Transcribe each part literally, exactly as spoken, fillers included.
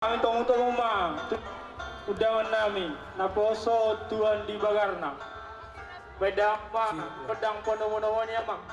Hami tomu-tomu ma tu undangan nami naposo tuan di bagarna. Baen damang ma gondang panomu-nomu ni amang.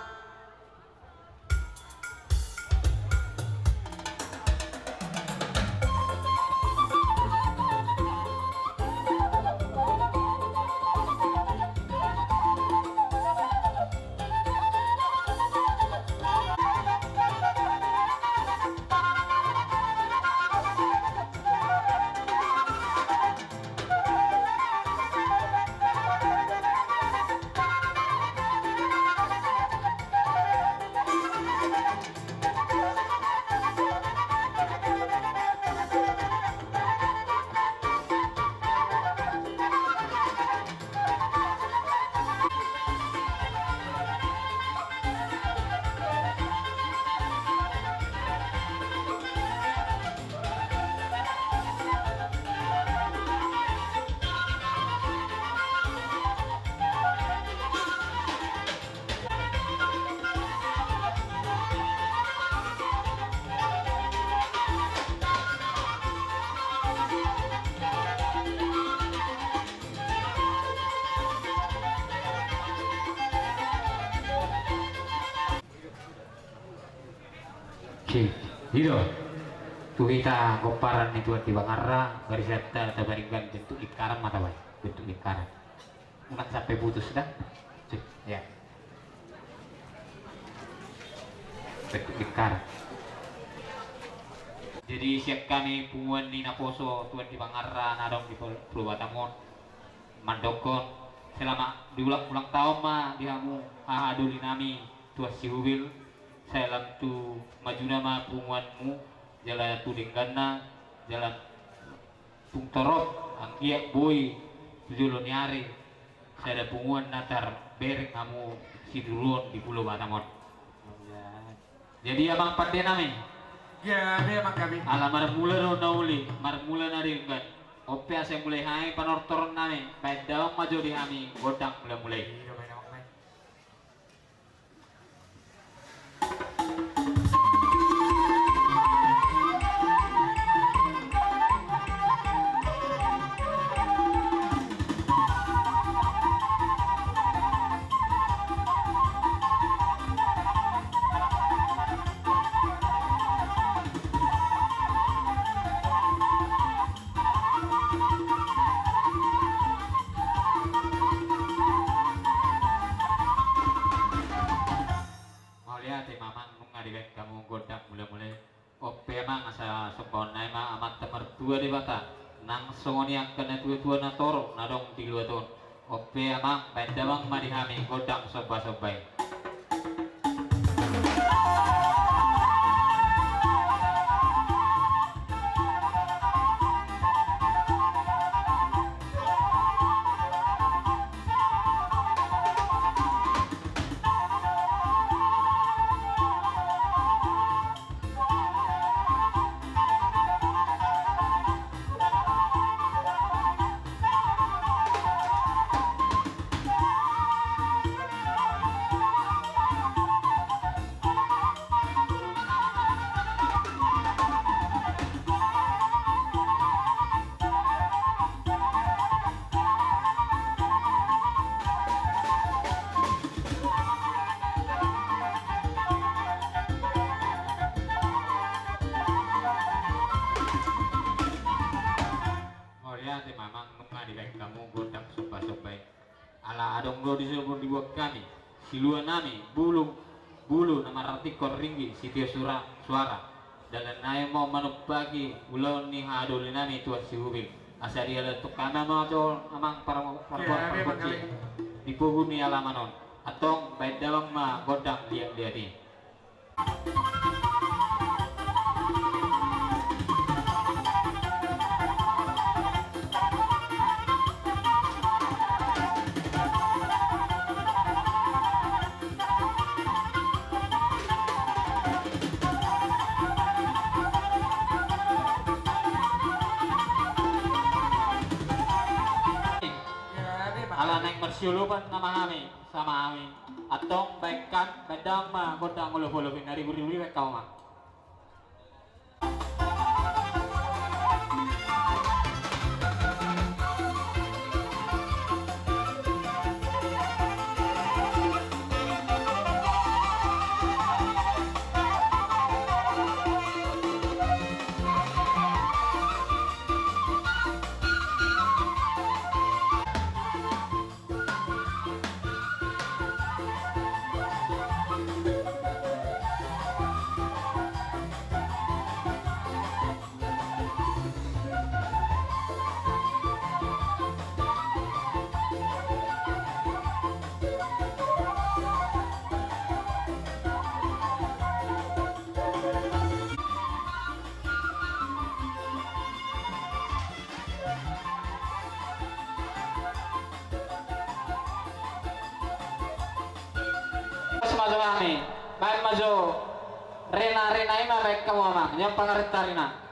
Oke, i do. Tu hita pomparan ni Tuan di Bangarra, barisanta tabaringgan bentuk lingkaran ma tabaen, bentuk lingkaran. Unang sampe putus da. Cek, ya. Bentuk lingkaran. Jadi sian hami punguan ni naposo Tuan di Bangarra na adong di Pol-, Pulo Batam on, mandokkon selamat di ulang, ulang taon ma di hamu haha doli nami Tuan Sihubil, sai lam tu majuna ma punguanmu, jala tu dengganna, jala tung torop anggiat boi tu jolo ni ari sada punguan na tarbereng hamu siduruon di Pulo Batam on. Jadi amang pande nami. Gabe amang gabe. Ala marmula do na uli, marmula na denggan. On pe asa mulai hami panortoron nami, baen damang ma jo di hami gondang mula-mula i. Iya, baen amang, baen. Mauliate ma amang, nunga dibaen hamu gondang mula-mula i. On pe amang, asa sombaon nami ma Amanta Martua Debata, nang songon i angka na tua-tua na torop na adong di luat on. On pe amang, baen damang ma di hami gondang somba-somba i. Mauliate ma amang, nunga dibaen hamu gondang somba-somba i. Ala adong do dison dibuat hami, silua nami, bulu, bulu na marartikkon ringgit, sitio sura-, suara. Dalan nami ma manumpahi ulaon ni haha doli nami Tuan Sihubil. Asa dialap tu hami ma jo amang par-, par-, pargonsi di pogu ni alaman on. Antong baen damang ma gondang liat-liat i. Ala naeng marsiolopan nama hami. Sama hami. Antong baen, baen damang ma gondang olop-olop i, na ribur-ribur i baen hamu ma. Paso kami, baen ma jo. Rena, rena i ma baen hamu amang, nian pangarintarina.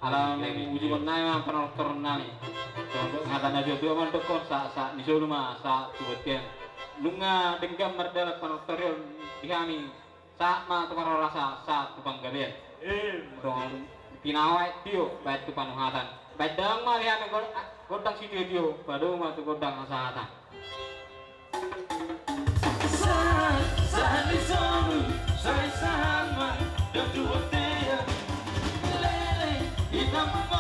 Ala naeng ujungon nai ma panortor nami. Hata na jua-jua mandokkon sa, sa ni solu ma sa tu bontean. Nunga denggan mardalan panortor on di hami. Sahat ma tu parhorasan, sahat tu panggabean. Songon pinawaet tio baen tu panuhatan. Baen damang ma di hami gondang sitio-tio, padomu ma tu gondang hasahatan. Sahat, sahat ni solu, sai sahat ma, dok tu bontean. Lele, hita ma